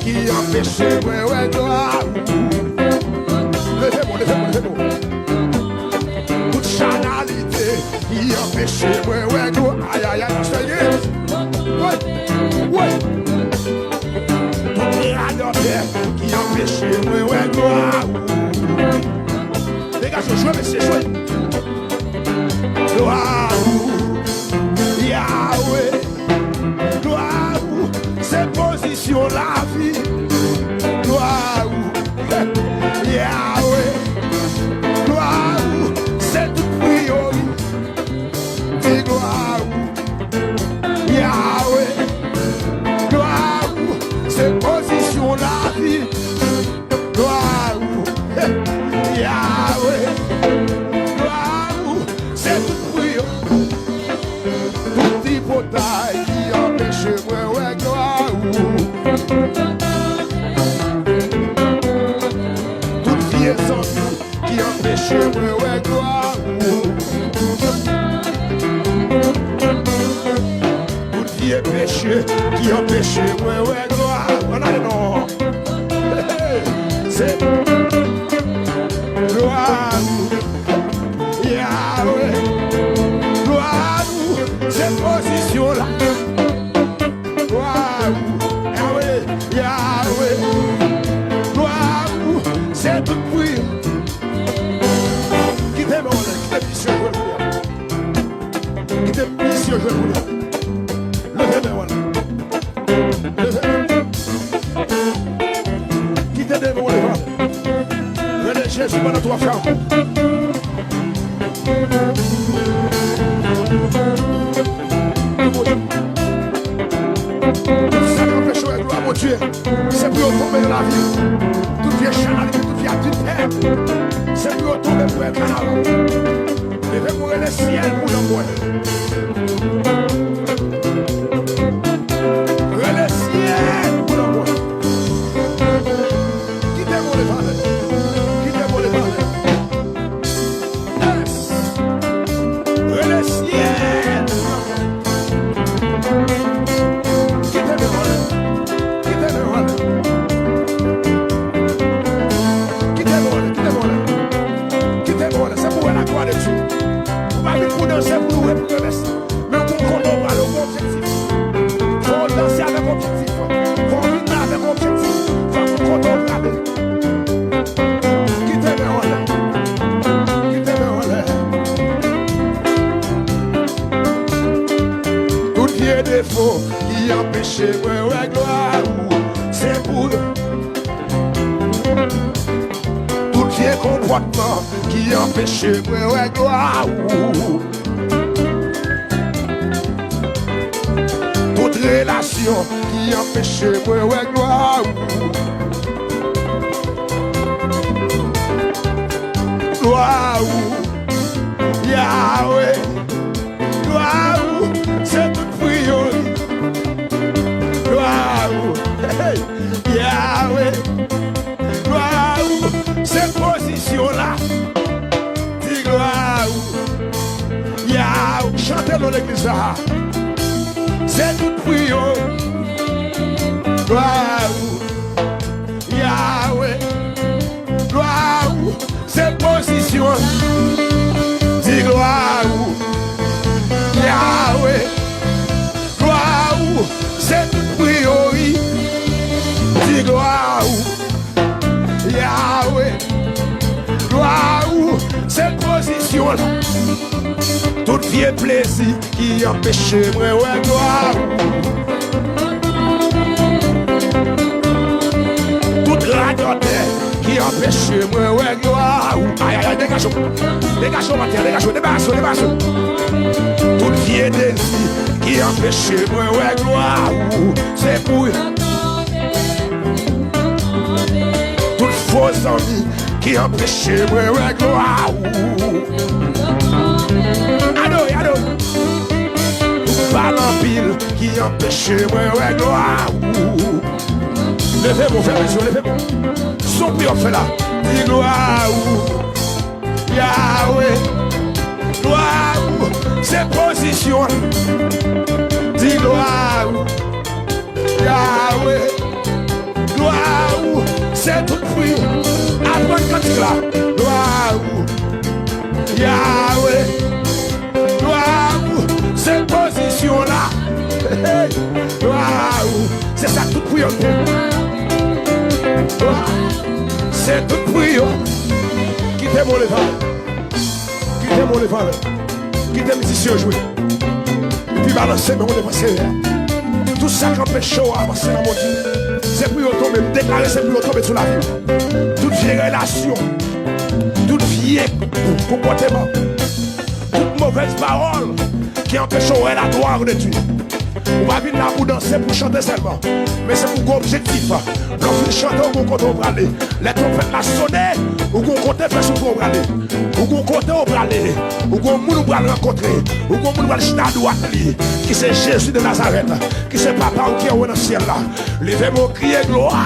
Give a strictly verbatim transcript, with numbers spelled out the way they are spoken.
ki anpeche mwen wè glwa ou. Leve men w, leve men w, leve men w. Tout chanalite ki anpeche mwen wè glwa. Ayayay, pastè Gims. Woy, woy. Tout radòtè ki anpeche mwen wè glwa ou. Degaje w, jwe mesye, jwe. Glwa ou, Yahweh. Glwa ou, se pozisyon lavi. Glwa ou, Yahweh. Glwa ou, se tout priyorite. Di glwa ou, Yahweh. Glwa ou, se pozisyon lavi. Glwa ou, Yahweh. Glwa ou, se tout priyo. Tout tripotay ki anpeche mwen wè glwa ou. Tout vye zanmi ki anpeche mwen wè glwa ou. Tout vye peche ki anpeche mwen wè glwa ou. Ann ale non. Se glwa ou, Yahweh. Glwa ou, se pozisyon la. Glwa ou, Yahweh, Yahweh. Glwa ou, se tout pri. Kite men w anlè, kite misye jwe pou li. Kite misye jwe pou li. Leve men w anlè. Leve men w. Kite demon leve. Rele Jezi pandan twa fwa. Sa k anpeche w wè glwa Bondye, se pou yo tonbe nan lavi. Tout vye chanalite, tout vye adiltè, se pou yo tonbe pou yo kanaval. Leve pou rele syèl pou nanm mwen. Rele syèl pou nanm mwen. Kite mwen leve avè. Kite mwen leve avè. Yes. Rele syèl pou nanm mwen. Kite men w anlè. Kite men w anlè. Kite men w anlè. Kite men w anlè. Kite men w anlè. Se pou wè laglwa de Dye. Ou pa vin pou danse, pou louwe, pou remèsye. Men ou konn kote w prale, ou gen objektif. Fò w danse avèk objektif. Fò w vin la avèk objektif. Fò w konn kote w prale. Kite men w anlè. Kite men w anlè. Tout vye defo ki anpeche mwen wè glwa ou, se pou tout vye konpòtman ki anpeche mwen wè glwa ou. Tout relasyon ki anpeche mwen wè glwa ou. Glwa ou, Yahweh. Glwa ou, se tout priyorite. Glwa ou, hey, Yahweh. Glwa ou, se pozisyon la. Di glwa ou, Yahweh. Chante non legliz la. Se tout priyo. Glwa ou, Yahweh. Glwa ou, se pozisyon. Di glwa ou, Yahweh. Glwa ou, se tout priyorite. Di glwa ou, Yahweh. Glwa ou, se pozisyon la. Tout vye plezi ki anpeche mwen wè glwa ou. Tout radòtè ki anpeche mwen wè glwa ou. Ayayay, degaje w. Degaje w atè, degaje w, debarase w, debarase w. Tout vye dezi ki anpeche mwen wè glwa ou. Se pou tout fo zanmi ki anpeche mwen wè glwa ou. Adore, adore. Pale anpil ki anpeche mwen wè glwa ou. Leve men w, fè mesye, leve men w. Se yon priyè w ap fè la. Di glwa ou, Yahweh. Glwa ou, se pozisyon. Di glwa ou, Yahweh. Glwa ou, Yahweh. Glwa ou, se pozisyon la. Hey, glwa ou, se sa tout priyè te. Glwa, se tout priyè. Kite m rele fanm. Kite m rele fanm. Kite mizisyen yo jwe. Epi balanse men w devan Senyè a. Tout sa k anpeche w avanse nan mond li, se pou yo tonbe. M deklare se pou yo tonbe sou lavi w. Tout vye relasyon, tout vye konpòteman, tout movèz pawòl ki anpeche w wè la glwa de Dye. Ou pa vin la pou danse, pou chante sèlman, men se pou gen objektif. Lè w fin chante, ou gon kote w prale. Lè twonpèt la sone, ou gon kote fè sou pye w prale. Ou gon kote w prale. Ou gon moun ou pral rankontre. Ou gon moun ou pral chita dwat li, ki se Jezi de Nazarèt, ki se Papa w ki anwo nan syèl la. Leve men w, kriye glwa.